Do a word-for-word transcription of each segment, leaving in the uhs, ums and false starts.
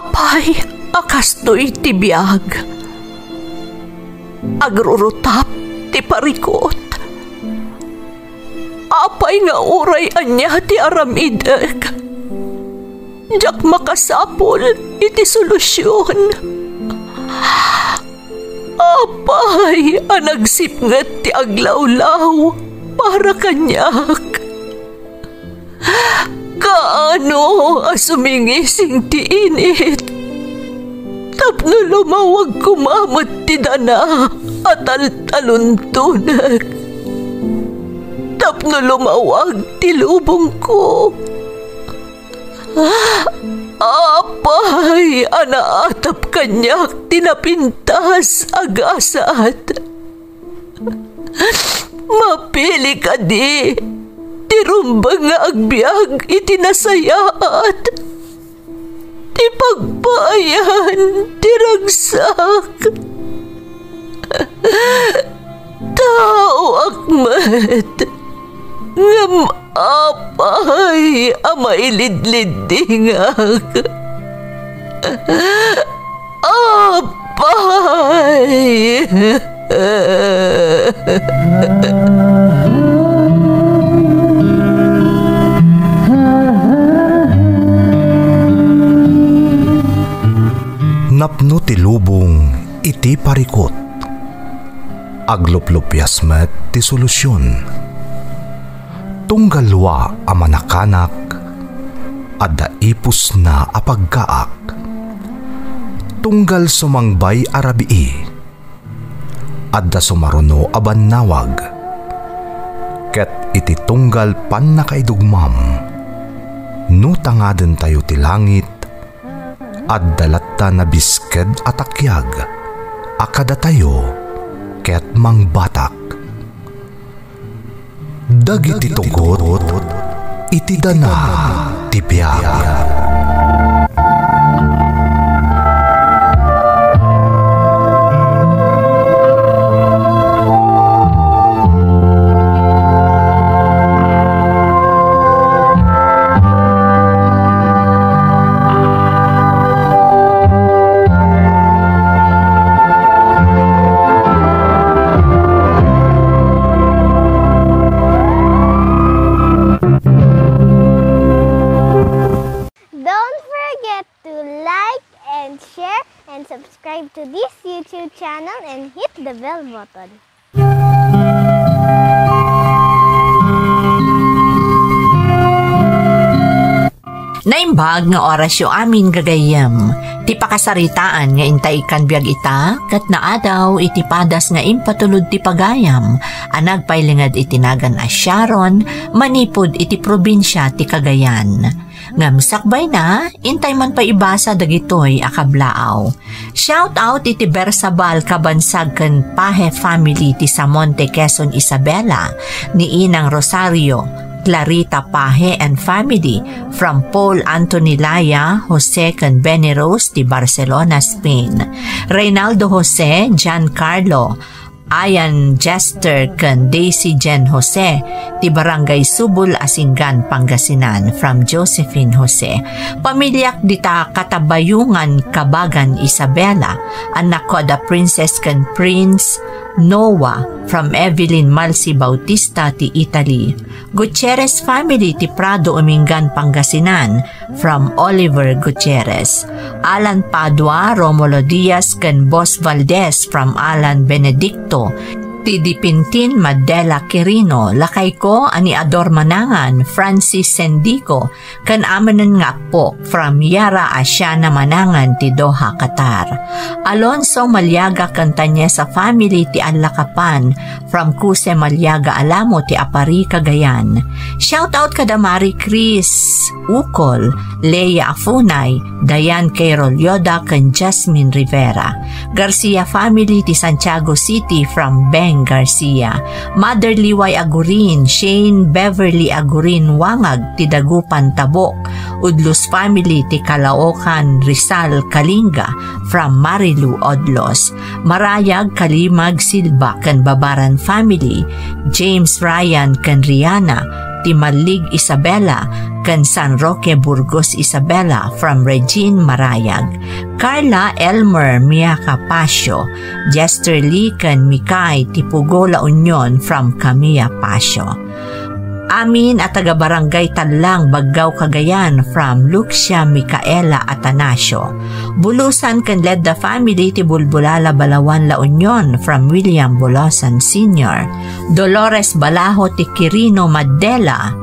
Apay a kastoy ti biag? Agrurutap ti parikut. Apay nga uray ania ti aramidek, diak makasapul iti solusion. Apay a nagsipnget ti aglawlaw para kaniak? Kaano a sumingising ti init tapno lumawag koma met ti dana a taltaluntonek, tapno lumawag ti lubongko? Apay a naatap kaniak ti napintas a gasat? Mapili kadi ti rumbeng nga agbiag iti nasayaat, ti pagpaayan ti ragsak? Taoak met, ngem apay a mailidliddingak? Apay! Napno ti lubong iti parikut. Agluplupias met ti solusion. Tunggal wa a manakanak, adda ipusna a paggaak. Tunggal sumangbay a rabii, adda sumaruno a bannawag. Ket iti tunggal pannakaidugmam, no tangadentayo ti langit, adda latta nabisked a takiag a kadatayo ket mangbatak. Dagiti tugot iti dana ti biag. Don't forget to like and share and subscribe to this YouTube channel and hit the bell button. Naimbag nga orasyo amin, gagayyem. Ti pakasaritaan nga intay ikkan biag ita, ket naadaw iti padas nga impatulod ti pagayam a nagpailinged iti nagan a Sharon manipud iti probinsia ti Cagayan. Ngem sakbayna, intay man pay ibasa dagitoy a kablaaw. Shout out iti Bersabal Kabansag ken Pahe family ti Samonte, Quezon, Isabela, ni Inang Rosario, Clarita Pahe and family from Paul Anthony Laya, Jose ken Benny Rose ti Barcelona, Spain. Reynaldo Jose, Giancarlo, Ayan Jester ken Daisy Jen Jose ti Barangay Subol, Asingan, Pangasinan, from Josephine Jose. Pamiliak dita Katabayungan, Kabagan, Isabela, annakko da Princess ken Prince Noah, from Evelyn Malsi Bautista ti Italy. Gutierrez family ti Prado, Umingan, Pangasinan, from Oliver Gutierrez. Alan Padua, Romulo Diaz, ken Boss Valdez from Alan Benedicto, ti Dipintin Madela Quirino, lakayko a ni Ador Manangan, Francis Sendico, ken amenen nga appo from Yara Asiana Manangan ti Doha, Qatar. Alonso Maliaga ken Tanyesa family ti Allakapan, from Kuse Maliaga Alamo ti Apari, Cagayan. Shout out kada Mari Chris Ukol, Lea Afunay, Diane Carol Yoda, ken Jasmine Rivera. Garcia family ti Santiago City from Beng Garcia. Mother Liway Agurin, Shane Beverly Agurin Wangag ti Dagupan, Tabuk. Udlos family ti Caloocan, Rizal, Kalinga from Marilu Odlos. Marayag Kalimag Silva ken Babaran family, James, Ryan ken Rihanna, ti Malig Isabela, ken San Roque Burgos Isabela from Regine Marayag, Carla Elmer Miaka Pasio, Jester Lee ken Mikay ti Pugo La Union from Camia Pasio. Amin a taga Barangay Tallang, Baggao, Cagayan from Lucia Micaela Atanasio. Bulusan ken Ledda family ti Bulbulala, Balawan, La Union from William Bulusan Senior. Dolores Balaho ti Quirino Madela,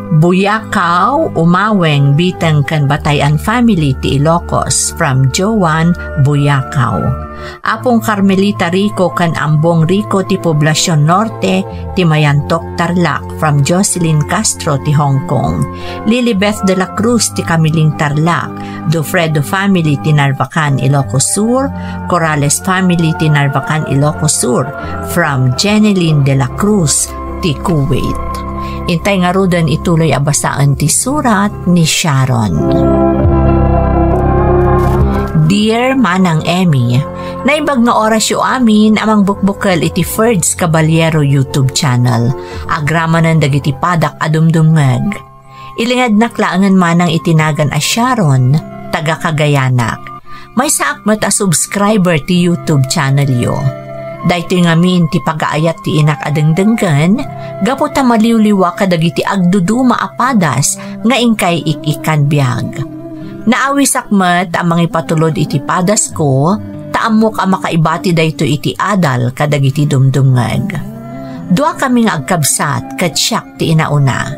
Buyakaw, Umaweng, Biteng ken Batayan family ti Ilocos from Joan Buyakaw. Apong Carmelita Rico ken Ambong Rico ti Poblacion Norte ti Mayantok, Tarlac from Jocelyn Castro ti Hong Kong. Lilibeth de la Cruz ti Camiling, Tarlac. Dufredo family ti Narvacan, Ilocos Sur. Corrales family ti Narvacan, Ilocos Sur from Jenilyn de la Cruz ti Kuwait. Intay ngaruden ituloy a basaen ti surat ni Sharon. Dear Manang Emmy, naimbag nga orasyo amin a mangbukbukel iti Ferds Caballero YouTube channel. Agramanen dagiti padak a dumdumngeg. Ilingednak laengen manang iti nagan a Sharon, taga Cagayanak. Maysaak met a subscriber ti YouTube channelyo. Daytoy ngamin ti pagaayat ti inak a dengdenggen, gapu ta maliwliwa kadagiti agduduma a padas nga inkay ik-ikkan biag. Naawisak met a mangipatulod iti padasko, ta ammok a makaibati daytoy iti adal kadagiti dumdumngeg. Duakami nga agkabsat ket siak ti inauna.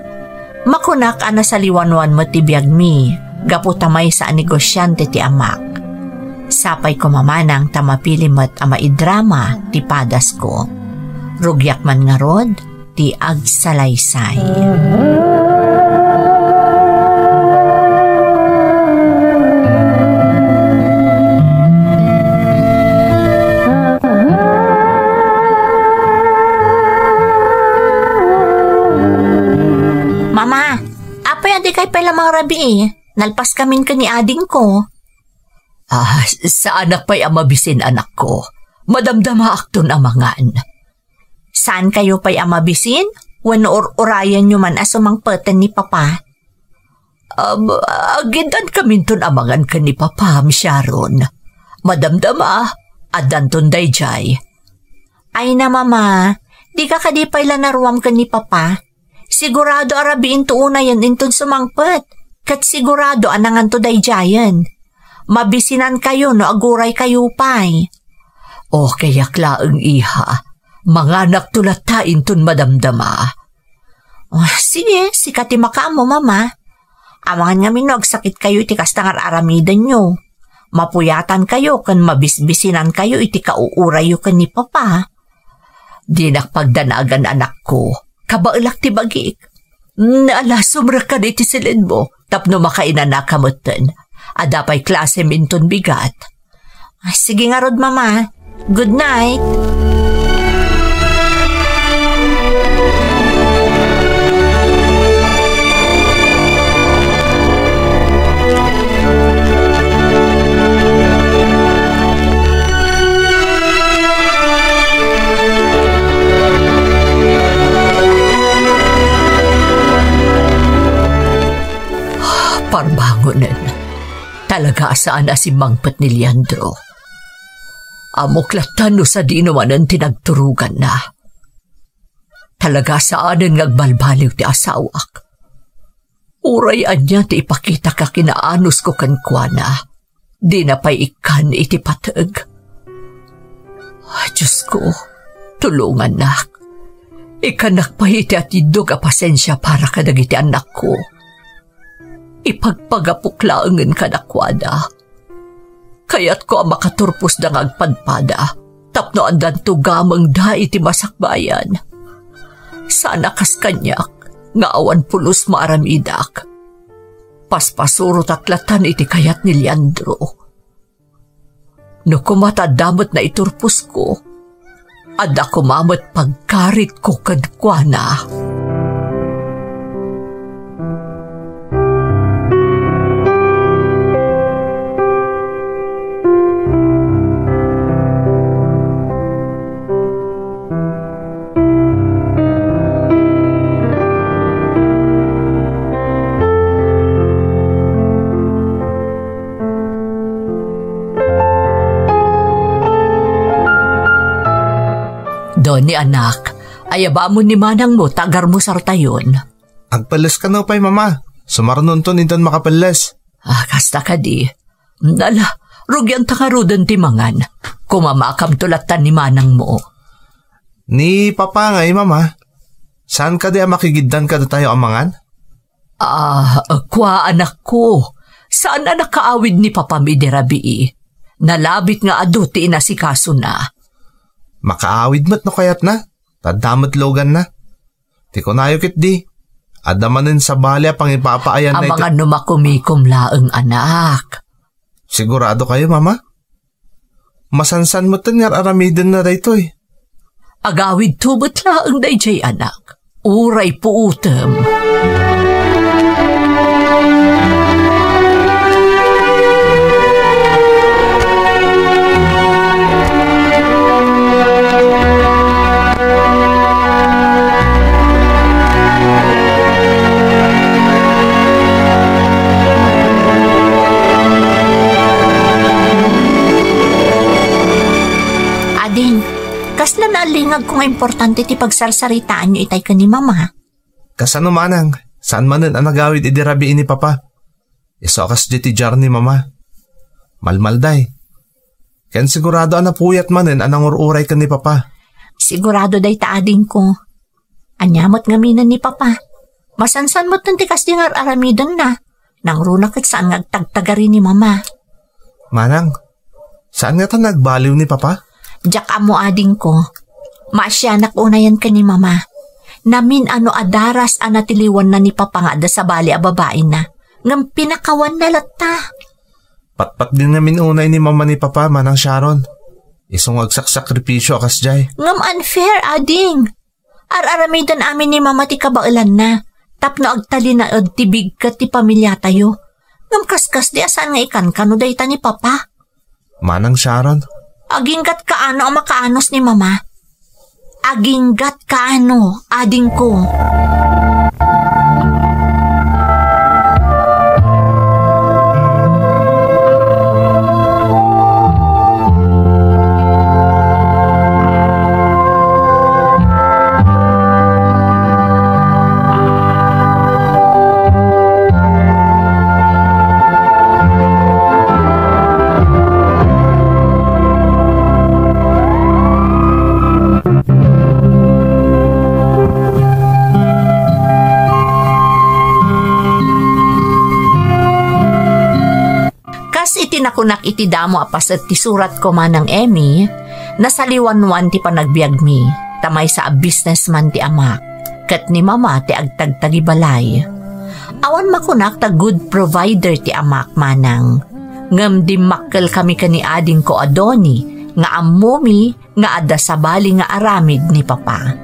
Makunak a nasaliwanwan met ti biagmi, gapu ta maysa a negosiante ti amak. Sapay koma manang ta mapili met a maidrama ti padasko. Rugiak man ngarud ti agsalaysay. Mama, apay a dikay pay la mangrabii? Nalpaskamin ken ni adingko. Ah, saanak pay a mabisin, anakko. Madamdamaakton a mangan. Saankayo pay a mabisin? Wenno ur-urayenyo man a sumangpeten ni Papa? Am, agiddan kaminton a mangan ken ni Papa, Miss Sharon. Madamdama, addanton daydiay. Ay na, Mama, dika kadi pay la naruam ken ni Papa? Sigurado a rabiinto unayen inton sumangpet, ket sigurado a nanganto daydiayen. Mabisinankayo no aguraykayo pay. Okay ak laeng, iha. Manganakto latta inton madamdama. Ah, sige, sika ti makaammo, Mama. Amangan ngamin no agsakitkayo iti kasta nga ar-aramidenyo. Mapuyatankayo ken mabisbisinankayo iti kauurayyo ken ni Papa. Dinak pagdanagan, anakko. Kabaelak ti bagik. Ala, sumrekka iti siledmo tapno makainanaka metten. Adda pay klasem inton bigat. Sige ngarud, Mama. Good night. Parbangonen. Talaga a saan a simmangpet ni Leandro. Ammok latta no sadino manen ti nagturoganna. Talaga a saanen nga agbalbaliw ti asawak. Uray ania ti ipakitak a kinaanusko kenkuana, dina pay ikkan iti pateg. Diosko, tulongannak. Ikkannak pay iti atiddog a pasensia para kadagiti annakko. Ipagpagapok laengen kadakuada. Kayatko a makaturposda nga agpadpada tapno addanto gamengda iti masakbayan. Saan a kas kaniak nga awan pulos maaramidak. Paspasurotak latan iti kayat ni Leandro. No koma ta adda met naiturposko, adda koma met pagkaritko kenkuana. Anak, ayabamon ni manangmo ta agarmusartayon. Agpelles kano pay, Mama. Sumarnonton inton makapelles. Ah, kasta kadi. Ala, rugianta ngaruden ti mangan. Kumamakamto latta ni manangmo. Ni Papa ngay, Mama. Saan kadi a makigiddan kadatayo a mangan? Ah, kua, anakko. Saan a nakaawid ni Papam idi rabii. Nalabit nga adu ti inasikasona. Makaawid met no kayatna. Tadda met luganna. Ti kunayo ketdi, adda manen sabali a pangipapaayanna iti... Amangan no makumikom laeng, anak. Sigurado kayo, Mama? Masansan metten nga ar-aramidenna daytoy. Agawidto met laeng daydiay, anak. Uray puotem. Ading, kasla naalingagko nga importante ti pagsarsaritaanyo itay ken ni Mama. Kasano manang, saan manen a nagawid idi rabii ni Papa? Isu a kasdiay ti diar ni Mama. Malmalday. Ken sigurado a napuyat manen a nangur-uray ken ni Papa. Sigurado dayta, adingko. Ania met ngamin ni Papa? Masansan metten ti kasdi nga ar-aramidenna. Nangruna ket saan nga agtagtagari ni Mama. Manang, saan ngata nagbaliw ni Papa? Diak ammo, adingko. Maasianak unayen ken ni Mama. Namin-ano a daras a natiliwanna ni Papa nga adda sabali a babaina. Ngem pinakawanna latta. Patpatgen ngamin unay ni Mama ni Papa, Manang Sharon. Isu nga agsaksakripisyo a kasdiay. Ngem unfair, ading. Ar-aramiden amin ni Mama ti kabaelanna tapno agtalinaed ti bigket ti pamiliatayo. Ngem kaskasdi a saan nga ikankano dayta ni Papa. Manang Sharon. Aginggat kaano a makaanus ni Mama? Aginggat kaano, adingko? Kas iti nakunak iti damo a paset ti suratko, Manang Emmy, nasaliwanwan ti panagbiagmi, ta maysa a businessman ti amak, ket ni Mama ti agtagtagibalay. Awan makunak ta good provider ti amak, Manang. Ngem dimmakkelkami ken ni adingko a Donnie, nga ammomi nga adda sabali nga aramid ni Papa.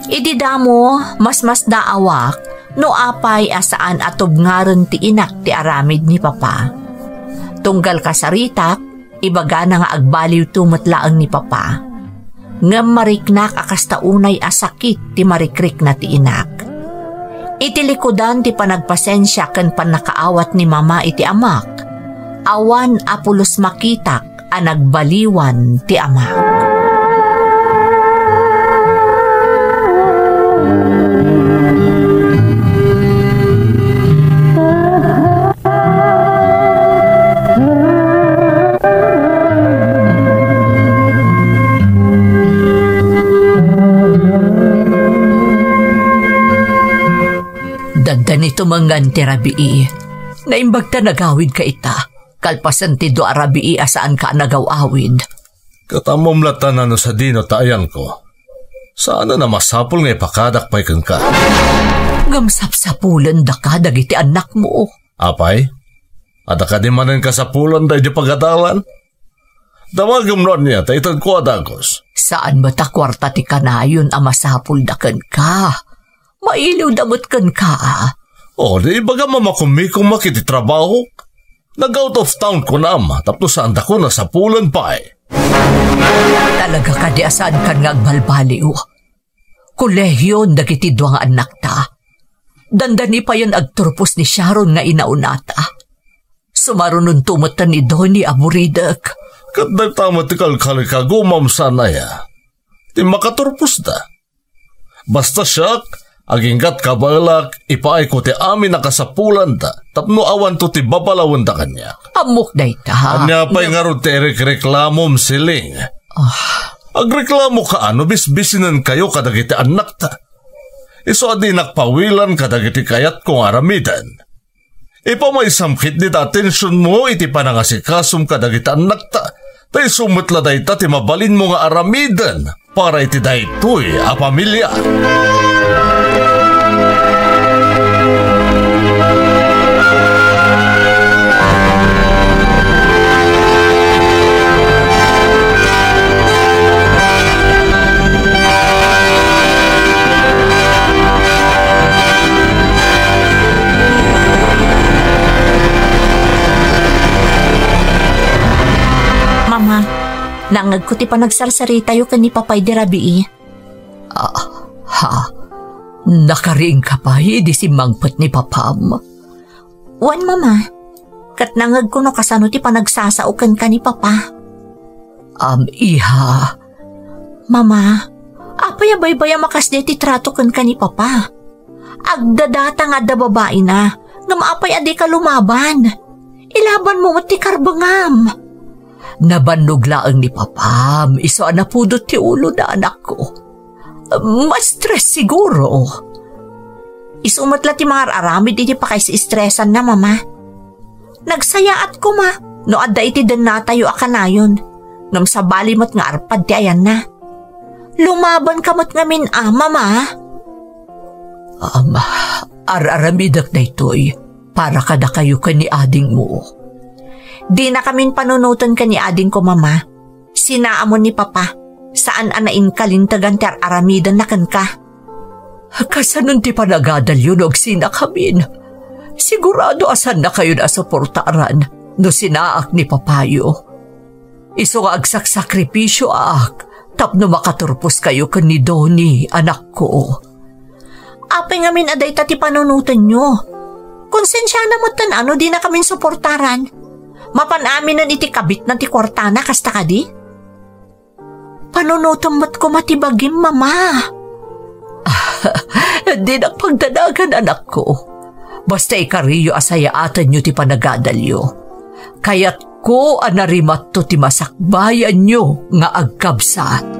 Idi damo, masmasdaawak no apay a saan a tubngaren ti inak ti aramid ni Papa. Tunggal kasaritak, ibagana nga agbaliwto met laeng ni Papa. Ngem mariknak a kasta unay a sakit ti marikrikna ti inak. Iti likudan ti panagpasensia ken pannakaawat ni Mama iti amak, awan a pulos makitak a nagbaliwan ti amak. Dandani tumengngan ti rabii. Naimbag ta nagawidka ita. Kalpasen ti dua a rabii a saanka a nagaw-awid. Ket ammom latta no sadino ta ayanko. Saan a masapul nga ipakadak pay kenka. Ngem sapsapulendaka dagiti annakmo. Apay? Adda kadi manen kasapulan daydi pagadalan? Dawagem no ania ta itedko a dagus. Saan met a kuarta ti kanayon a masapulda kenka. Mailiwda met kenka, a. O, di ibagam a makumikom iti trabahok. Nag-out of town kunam, tapno saandakon a sapulen pay. Talaga kadi a saankan nga agbalbaliw? Kolehion dagiti dua nga annakta. Dandani payen agturpos ni Sharon nga inaunata. Sumarunonto met ni Donnie a buridek. Ket dayta met ti kalkalikagumam, saan aya? ti makaturposda. Basta siak, aginggat kabaelak, ipaayko ti amin a kasapulanda, tapno awanto ti babalawenda kaniak. Ammok dayta. Ania pay ngarud ti irekreklamom, Siling? Ah. Agreklamoka a no bisbisinenkayo kadagiti annakta. Isu a dinak pawilan kadagiti kayatko nga aramiden. Ipamaysam ketdi ti atensionmo iti panangasikasom kadagiti annakta, ta isu met la dayta ti mabalinmo nga aramiden para iti daytoy a pamilia. Mama, nangngegko ti panagsarsaritayo ken ni Papa idi rabii. Ah, ha? Nakariingka pay idi simmangpet ni Papam? Wen, Mama. Ket nangngegko no kasano ti panagsasao kenka ni Papa. Am, iha. Mama, apay a baybay a makasdiay ti trato kenka ni Papa? Agdadata nga adda babaina, ngem apay a dika lumaban? Ilabanmo met ti karbengam. Nabannog laeng ni Papam, isu a napudot ti ulona, anakko. Ma-stress siguro. Isu met la ti mangar-aramid iti pakaisi-stressanna, Mama. Nagsayaat koma no adda iti dennatayo a kanayon, ngem sabali met nga arpad ti ayanna. Lumabanka met ngamin a, Mama. Ama, ar-aramidek daytoy para kadakayo ken ni adingmo. Dinakamin panunoten ken ni adingko, Mama. Sinaamon ni Papa, saan a nainkalintegan ti ar-aramidenna kenka. Kasanon ti panagadalyo no agsinakamin? Sigurado a saannakayon a suportaran no sinaak ni Papayo. Isu nga agsaksakripisio ak tapno makaturposkayo ken ni Donnie, anakko. Apay ngamin a dayta ti panunotenyo? Konsensiana metten a no dinakamin suportaran. Mapan aminen iti kabitna ti kuartana, kasta kadi? Panunotem met koma ti bagim, Mama. Dinak pagdanagan, anakko. Basta ikariyo a sayaatenyo ti panagadalyo. Kayatko a narimatto ti masakbayanyo nga agkabsat.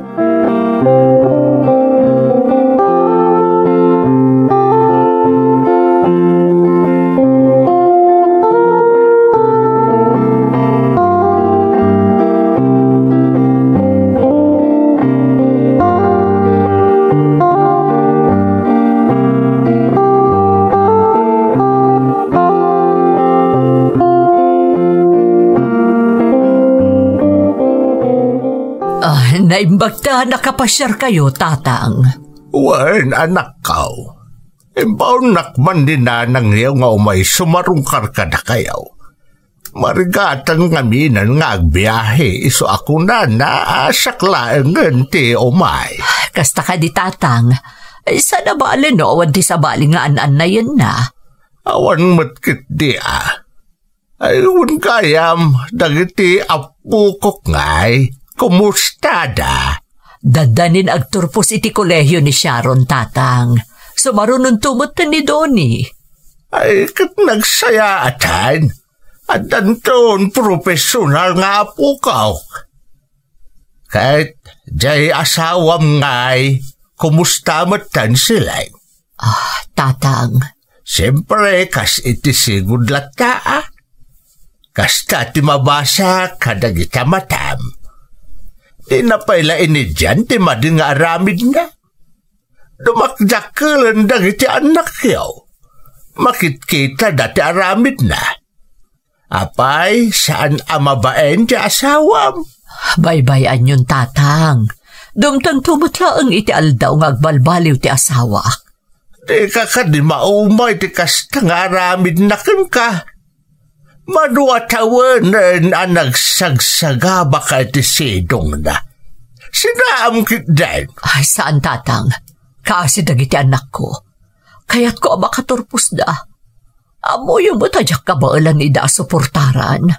Ah, naimbag ta nakapasiarkayo, Tatang. Wen, anakko. Imbaonnak man ni nanangyo nga umay sumarungkar kadakayo. Marigaten ngaminen nga agbiahe, isu a kunana a siak laengen ti umay. Kasta kadi, Tatang. Saan a bale no awan ti sabali nga an-annayenna? Awan met ketdi a. Ay, wen gayam, dagiti appokok ngay, kumustada? Dandanin agturpos iti kolehio ni Sharon, Tatang. Sumarunonto metten ni Donnie. Ay, ket nagsayaatan. Addanton profesional nga appokok. Ket diay asawam ngay, kumusta metten, Siling? Ah, Tatang. Siempre, kas iti sigud latta, a. Kasta ti mabasa kadagiti matam. Dina pay la inidian ti madi nga aramidna. Dumakdakkelen dagiti annakyo. Makitkitada ti aramidna. Apay, saan a mabain ti asawam? Baybay-anyon, Tatang. Dumtengto met laeng iti aldaw nga agbalbaliw ti asawak. Dika kadi maumay ti kasta nga aramidna kenka? Mano a tawenen a nagsagsagabaka iti sidongna? Sinaam ketdin? Ay, saan, Tatang. Kaasi dagiti annakko. Kayatko a makaturposda. Ammoyo met a diak kabaelan ida a suportaran.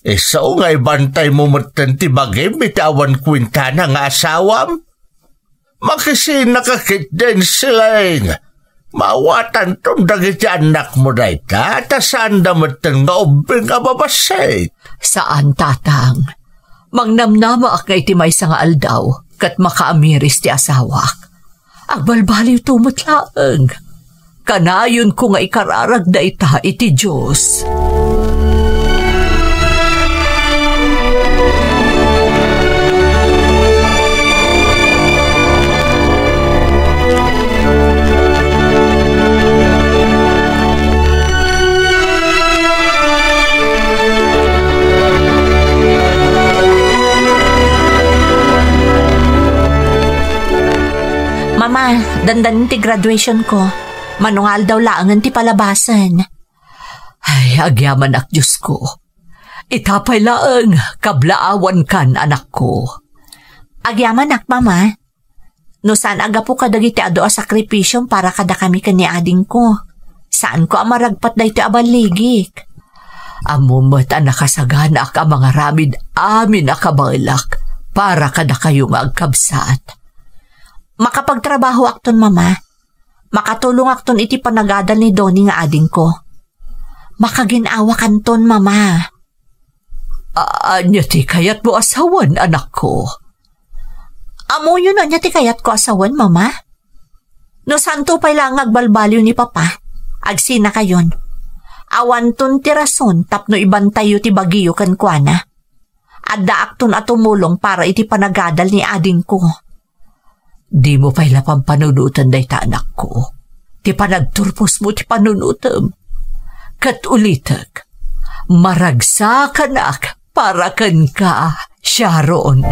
Isu nga ibantaymo metten ti bagim iti awan kuentana nga asawam? Makisinaka ketdin, Siling. Maawatanton dagiti annakmo dayta, ta saanda metten nga ubbing a mabassit. Saan, Tatang. Mangnamnamaak nga iti maysa nga aldaw, ket makaamiris ti asawak. Agbalbaliwto met laeng. Kanayonko nga ikararag dayta iti Dios. Mama, dandanin ti graduation ko. Mano nga aldaw laengen ti palabasen. Ay, agyamanak, Diosko. Ita pay laeng, kablaawankan, anakko. Agyamanak, Mama. No saan a gapu kadagiti adu a sakripisiom para kadakami ken ni adingko, saanko a maragpat daytoy a balligik. Ammom met a nakasaganaak a mangaramid amin a kabaelak para kadakayo nga agkabsat. Makapagtrabahoakton, Mama. Makatulongakton iti panagadal ni Donnie nga adingko. Makagin-awakanton, Mama. A-, ania ti kayatmo a sawen, anakko? Ammoyo no ania ti kayatko a sawen, Mama? No saanto pay laeng nga agbalbaliw ni Papa, agsinakayon. Awanton ti rason tapno ibantayyo ti bagiyo kenkuana. Addaakton a tumulong para iti panagadal ni adingko. Dimo pay la pampanunoten dayta, anakko. Ti panagturposmo ti panunotem. Ket ulitek, maragsakanak para kenka, Sharon.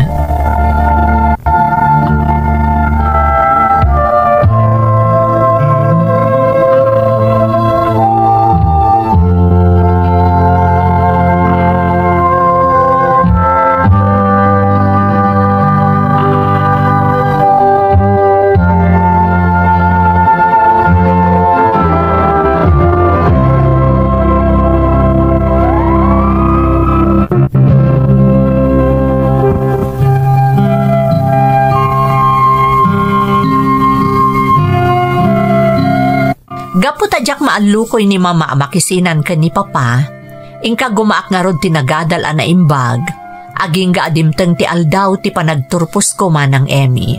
Gapu ta diak maallukoy ni Mama a makisinan ken ni Papa, inka gumaak ngarud ti nagadal a naimbag, agingga a dimteng ti aldaw ti panagturposko, Manang Emmy.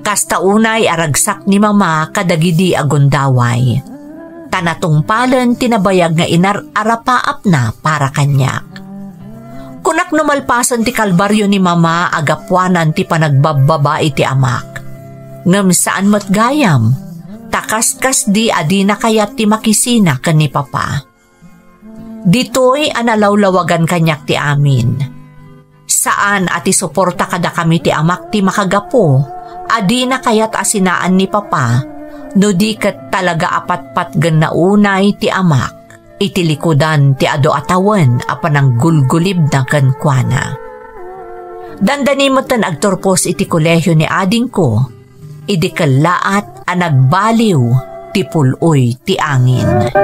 Kasta unay a ragsak ni Mama kadagidi a gundaway. Ta natungpalen ti nabayag nga inar-arapaapna para kaniak. Kunak no malpasen ti kalbario ni Mama a gapuanan ti panagbabbaba iti amak. Ngem saan met gayam, ta kaskasdi a dina kayat ti makisina ken ni Papa. Ditoy a nalawlawagan kaniak ti amin. Saan a ti suporta kadakami ti amak ti makagapu a dina kayat a sinaan ni Papa, no di ket talaga a patpatgenna unay ti amak iti likudan ti adu a tawen a pananggulgulibna kenkuana. Dandani metten agturpos iti kolehio ni adingko, idi kellaat a nagbaliw ti pul-oy ti angin.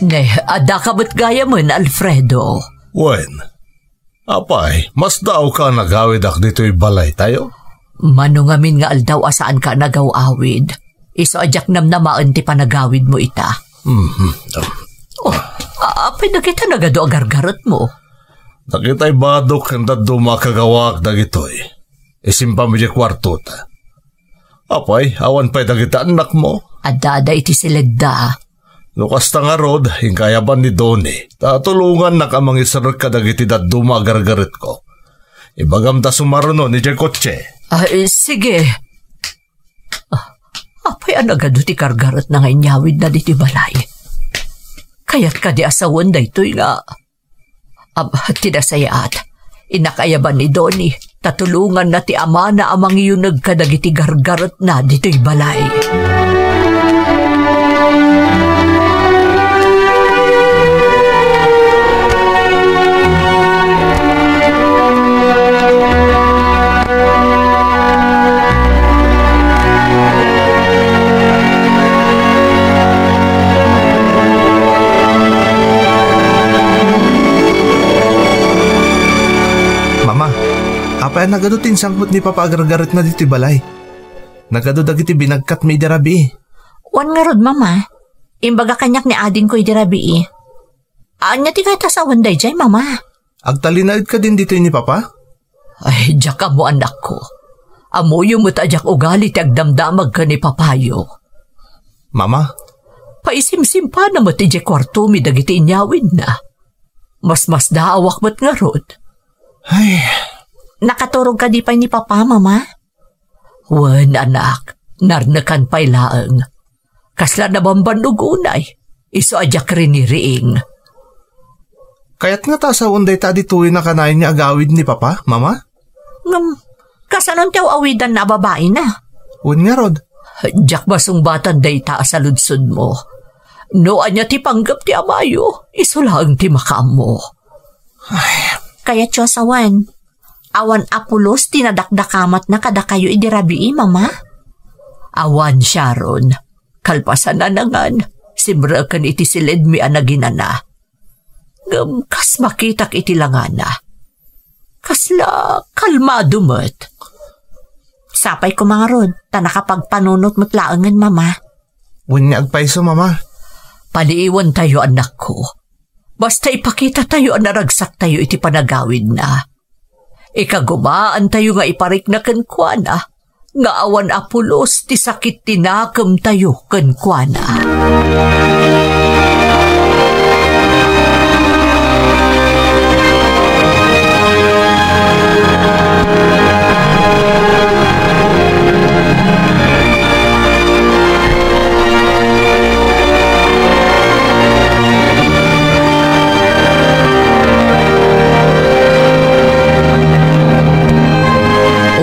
Ne, adda ka met gayamen, Alfredo. Wen, apay, masdaawka a nagawidak ditoy balaytayo? Mano ngamin nga aldaw a saanka a nagaw-awid. Isu a diak namnamaen ti panagawidmo ita. Mhm. Oh, a-, apay dagita nagadu a gargaretmo? Dagitay badok ken dadduma a kagawaak dagitoy. Isimpam idiay kuartota. Apay, awan pay dagiti annakmo? Addada iti siledda. No kasta ngarud, inka ayaban ni Donnie, ta tulongannak a mangisrek kadagiti dadduma a gargaretko. Ibagam ta sumarunon idiay kotse. Ah, eh, sige. Ah, apay a nagadu ti gargaretna nga inyawidna ditoy balay? Kayat kadi a sawen daytoy nga Ab, ti nasayaat. Innak ayaban ni Donnie, ta tulonganna ti amana a mangiyuneg kadagiti gargaretna ditoy balay. Nagadu ti insangpet ni Papa agargaretna ditoy balay. Nagadu dagiti binagkatmi idi rabii. Wen ngarud, Mama. Imbaga kaniak ni adingko idi rabii. Ania ti kayat a sawen daydiay, Mama? Agtalinaed kadin ditoy ni Papa? Ay, diak ammo, anakko. Ammoyo met a diak ugali ti agdamdamag ken ni Papayo. Mama? Paisimsimpana met idiay kuartomi dagiti inyawidna. Masmasdaawak met ngarud. Ay. Nakaturog kadi pay ni Papa, Mama? Wen, anak, narnekan pay laeng. Kasla nabambannog unay, isu a diak riniriing. Kayat ngata a sawen dayta a ditoyen a kanayon nga agawid ni Papa, Mama? Ngem, kasano ti aw-awidanna a babaina? Wen ngarud? Diak masungbatan dayta a saludsodmo. No ania ti panggep ti amayo, isu laeng ti makaammo. Ay. Kayatyo a sawen, awan a pulos ti nadakdakamatna kadakayo idi rabii, Mama? Awan, Sharon. Kalpasan a nangan, simreken iti siledmi a naginana. Ngem kas makitak iti langana, kasla kalmado met. Sapay koma ngarud, ta nakapagpanunot met laengen, Mama. Wen nga agpayso, Mama. Paliiwentayo, anakko. Basta ipakitatayo a naragsaktayo iti panagawidna. Ikagumaantayo nga iparikna kenkuana nga awan a pulos ti sakit ti nakemtayo kenkuana.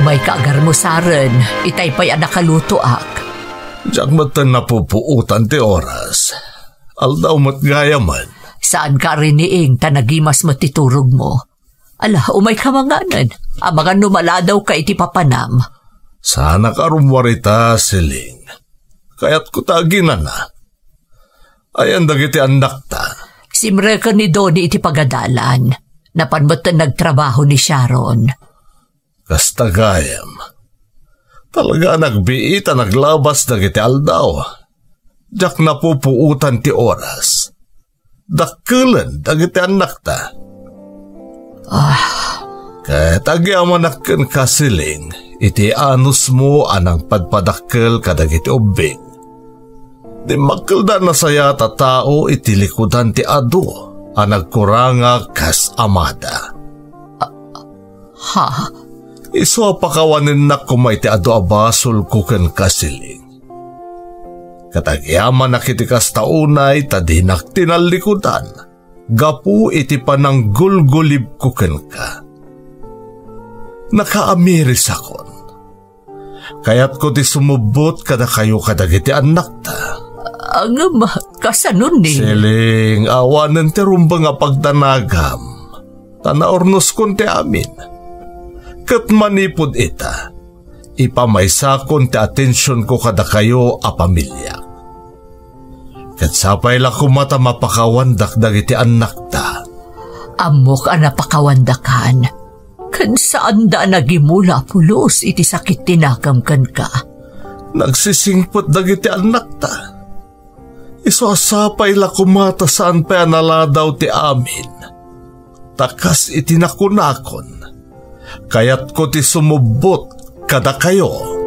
Umayka a garmusaren, itay pay a nakalutoak. Diak metten napupuotan ti oras. Aldaw met gayamen. Saanka a riniing ta nagimas met ti turogmo. Ala, umayka manganen. Amangan no maladawka iti papanam. Saanak a rummuar ita, Siling. Kayatko ta aginana. Ayan dagiti annakta? Simreken ni Donnie iti pagadalan. Napan metten nagtrabaho ni Sharon. Kasta gayam. Talaga a nagbiit a naglabas dagiti aldaw. Diak napupuotan ti oras. Dakkelen dagiti annakta. Ah. Ket agyamanak kenka, Siling, iti anusmo a nangpadpadakkel kadagiti ubbing. Dimmakkelda a nasayaat a tao iti likudan ti adu a nagkuranga kas amada. Ha? Isu a pakawanennak koma iti adu a basolko kenka, Siling. Ket agyamanak iti kasta unay ta dinak tinallikudan gapu iti pananggulgulibko kenka. Nakaamirisakon. Kayatko ti sumubbot kadakayo kadagiti annakta. Ngem, kasanoni? Siling, awanen ti rumbeng a pagdanagam, ta naurnoskon ti amin. Ket manipud ita, ipamaysakon ti atensionko kadakayo a pamiliak. Ket sapay la koma ta mapakawandak dagiti annakta. Ammok a napakawandakan. Ken saanda a nagimula a pulos iti sakit ti nakam kenka. Nagsisingpet dagiti annakta. Isu a sapay la koma ta saan pay a naladaw ti amin. Ta kas iti nakunakon, kayatko ti sumubbot kadakayo.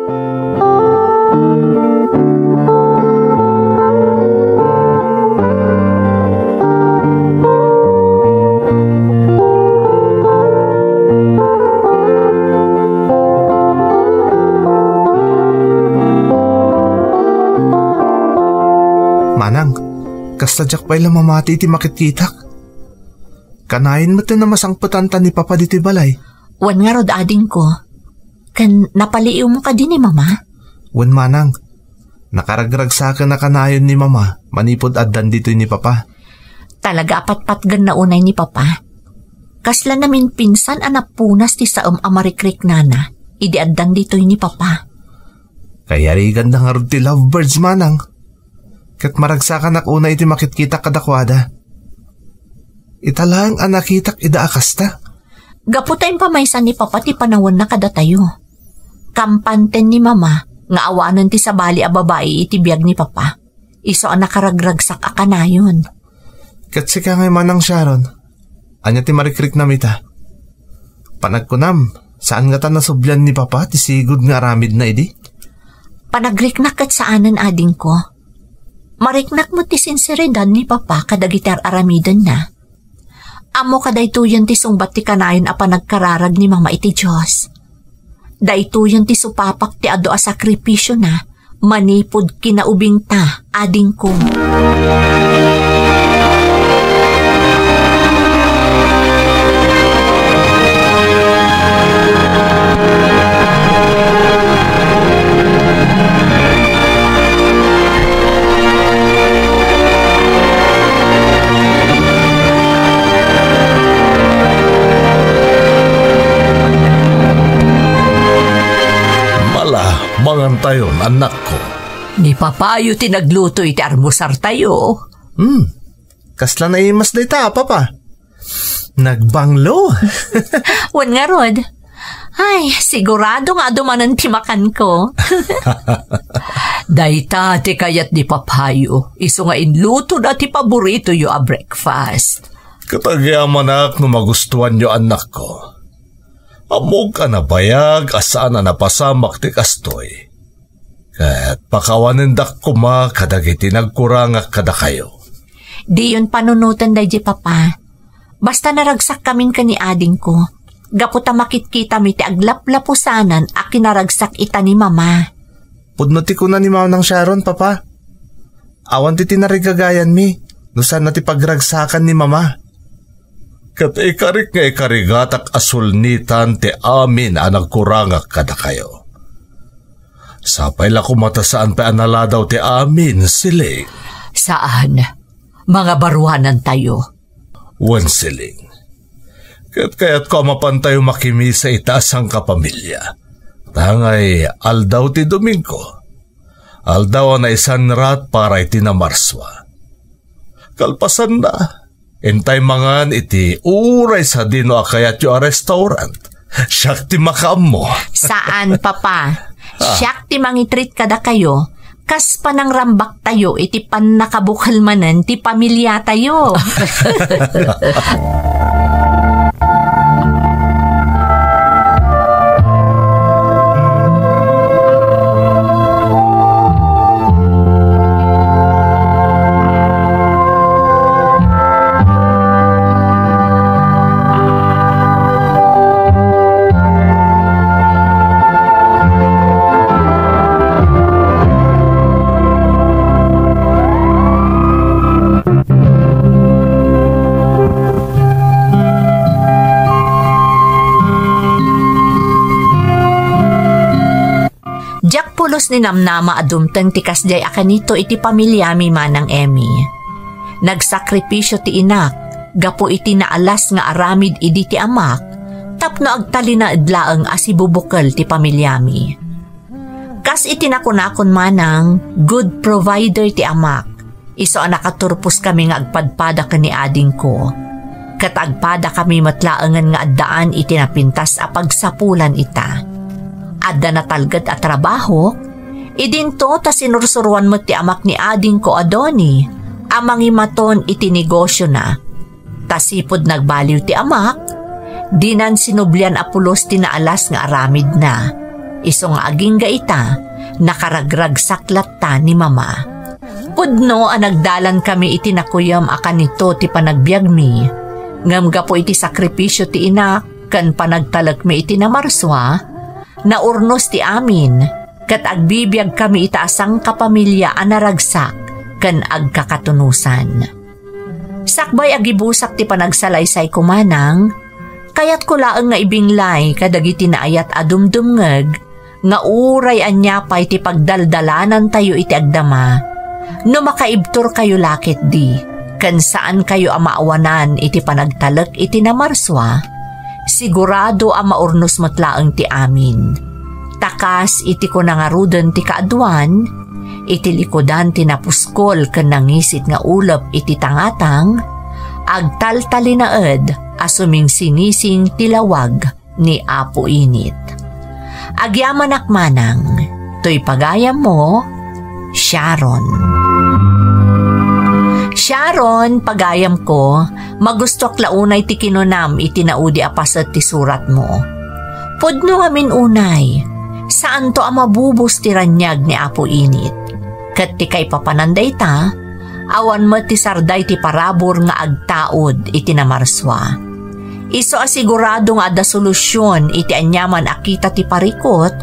Manang, kasta diak pay la mamati iti makitkitak. Kanayon met a masangpetanta ni Papa ditoy balay. Wen ngarud, adingko. Ken napaliiwmo kadi ni Mama? Wen, Manang. Nakaragragsaken a kanayon ni Mama manipud addan ditoy ni Papa. Talaga a patpatgenna unay ni Papa. Kasla naminpinsan a napunas ti saem a marikriknana idi addan ditoy ni Papa. Kayariganda ngarud ti lovebirds, Manang. Ket maragsakanak unay iti makitkitak kadakuada. Ita laeng a nakitak ida a kasta. Gapu ta impamaysan ni Papa ti panawanna kadatayo. Kampanten ni Mama nga awanen ti sabali a babai iti biag ni Papa. Isu a nakaragragsak a kanayon. Ket sika ngay, Manang Sharon, ania ti marikriknam ita? Panagkunam, saan ngata nasublian ni Papa ti sigud nga aramidna idi? Panagriknak ket saanen, adingko. Mariknak met ti sinseridad ni Papa kadagiti ar-aramidenna. Ammok a daytoyen ti sungbat ti kanayon a panagkararag ni Mama iti Dios. Daytoyen ti supapak ti adu a sakripisiona manipud kinaubingta, adingko. Mala, mangantayon, annakko. Ni Papayo ti nagluto iti almusartayo. Hmm. Kasla naimas dayta, Papa? Nagbanglo. Wen ngarud. Ay, sigurado nga adu manen ti makanko. Dayta ti kayat ni Papayo, isu nga inlutona ti paboritoyo a breakfast. Ket agyamanak no magustuanyo, annakko. Ammok a nabayag a saan a napasamak ti kastoy. Ket pakawanendak koma kadagiti nagkurangak kadakayo. Diyon panunoten daydi, Papa. Basta naragsakkamin ken ni adingko, gapu ta makitkitami ti aglaplapusanan a kinaragsak ita ni Mama. Pudno ti kuna ni Manang Sharon, Papa. Awan ti tinarigagayanmi, no saan a ti pagragsakan ni Mama. Ket ikarik nga ikarigatak a sulnitan ti amin a nagkurangak kadakayo. Sapay la koma ta saan pay a naladaw ti amin, siling. Saan. Mangabaruanantayo. Wen, siling. Ket kayatko a mapantayo makimisa ita a sangkapamilya. Tangay aldaw ti Domingo. Aldaw a naisanrat para iti namarsua. Kalpasanna, intay mangan iti uray sadino a kayatyo a restaurant. Siak ti makaammo. Saan, Papa. Ah. Siak ti mangitreat kadakayo, kas panangrambaktayo iti pannakabukel manen ti pamiliatayo. Diak pulos ni namnama a dumteng ti kasdiay a kanito iti pamiliami, Manang Emmy. Nagsakripisio ti inak gapu iti naalas nga aramid idi ti amak tapno agtalinaed laeng a sibubukel ti pamiliami. Kas iti nakunakon, Manang, good provider ti amak. Isu a nakaturposkami nga agpadpada ken ni adingko. Ket agpadakami met laengen nga addaan iti napintas a pagsapulan ita. Adda natalged a trabahok, idinto ta sinursuroan met ti amak ni adingko a Donnie a mangimaton iti negosiona. Ta sipud nagbaliw ti amak, dinan sinublian a pulos ti naalas nga aramidna. Isu nga agingga ita, nakaragragsak latta ni Mama. Pudno a nagdalankami iti nakuyem a kanito ti panagbiagmi, ngem gapu iti sakripisio ti inak ken panagtalekmi iti namarsua, naurnos ti amin, ket agbibiagkami ita a sangkapamilya a naragsak ken agkakatunosan. Sakbay a gibusak ti panagsalaysayko, Manang, kayatko laeng nga ibinglay kadagiti naayat a dumdumngeg nga uray ania pay ti pagdaldalanantayo iti agdama, no makaibturkayo la ketdi, ken saankayo a maawanan iti panagtalek iti namarsua, sigurado a maurnos met laeng ti amin. Ta kas iti kuna ngaruden ti kaaduan, iti likudan ti napuskol ken nangisit nga ulep iti tangatang, agtaltalinaed a sumingsingising ti lawag ni Apo Init. Agyamanak manang, toy pagayammo, Sharon. Sharon, pagayamko, magustuak la unay ti kinunam iti naudi a paset ti suratmo. Pudno ngamin unay, saanto a mabubos ti raniag ni Apo Init. Ket ti kaipapanan dayta, awan met ti sarday ti parabur nga agtaud iti namarsua. Isu a sigurado nga adda solusion iti aniaman a kita ti parikut,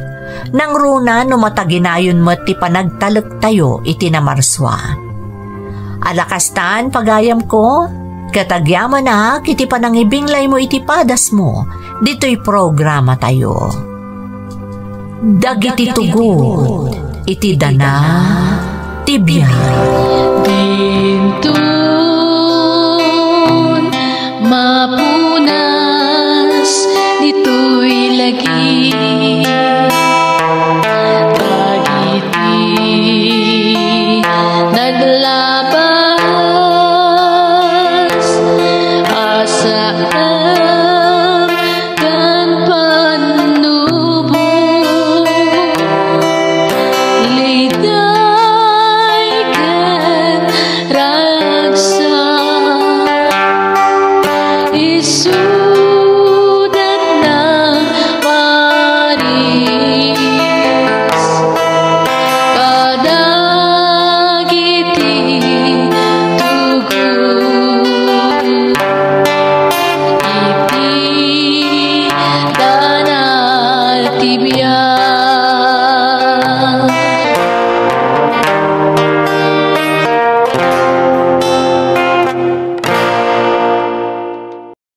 nangruna no mataginayon met ti panagtalektayo iti namarsua. Ala kastan, pagayamko, ket agyamanak iti panangibinglaymo iti padasmo ditoy programatayo. Dagiti tugot iti dana ti biag. Dinton mapunas ditoy lagi, dagiti naglabas a saan ken pannubo, liday ken ragsak, isudat nang paris kadagiti tugot iti dana ti biag.